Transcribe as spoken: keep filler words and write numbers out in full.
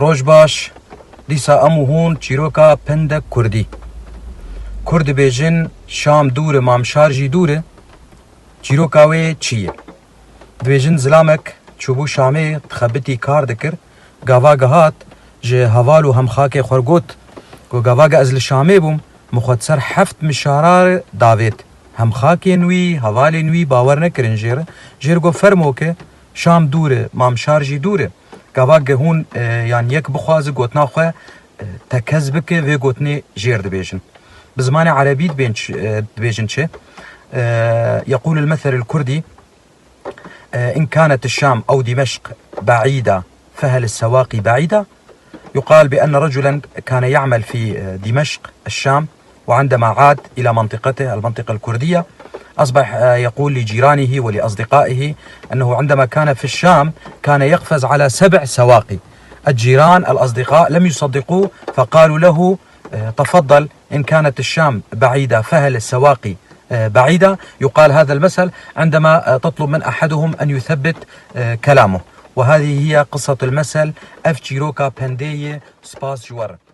Roj baş, dîsa em û hûn çîroka pendek kurdî. Kurd dibêjin, Şam dûr e, Mamşar jî dûr e. Çîroka wê çi ye? Dibêjin, zilamek çûbû Şamê, dixebitî, kar dikir. Gava gihat, ji heval û hemxakê xwe got, got, gava ge ez li Şamê bûm, min xwe di ser heft mişara re davêt. Hemxakên wî, hevalên wî bawer nekirin jê re. Jê re got, fermo ke Şam dûr e, Mamşar jî dûr e. Gava ge hûn, e, yan yek bixwaze gotina xwe, e, tekez bike, vê gotinê jê re dibêjin. Bi zimanê erebî dibên çi-, e, dibêjin çi? E, يقول المثل الكردي: إن كانت الشام أو دمشق بعيدة فهل السواقي بعيدة؟ يقال بأن رجلا كان يعمل في دمشق الشام، وعندما عاد إلى منطقته، المنطقة الكردية، أصبح يقول لجيرانه ولأصدقائه أنه عندما كان في الشام كان يقفز على سبع سواقي. الجيران، الأصدقاء، لم يصدقوه، فقالوا له: تفضل، إن كانت الشام بعيدة فهل السواقي بعيدة؟ يقال هذا المثل عندما تطلب من أحدهم أن يثبت كلامه. وهذه هي قصة المثل. Ev çîroka pendê ye. Spas ji we re.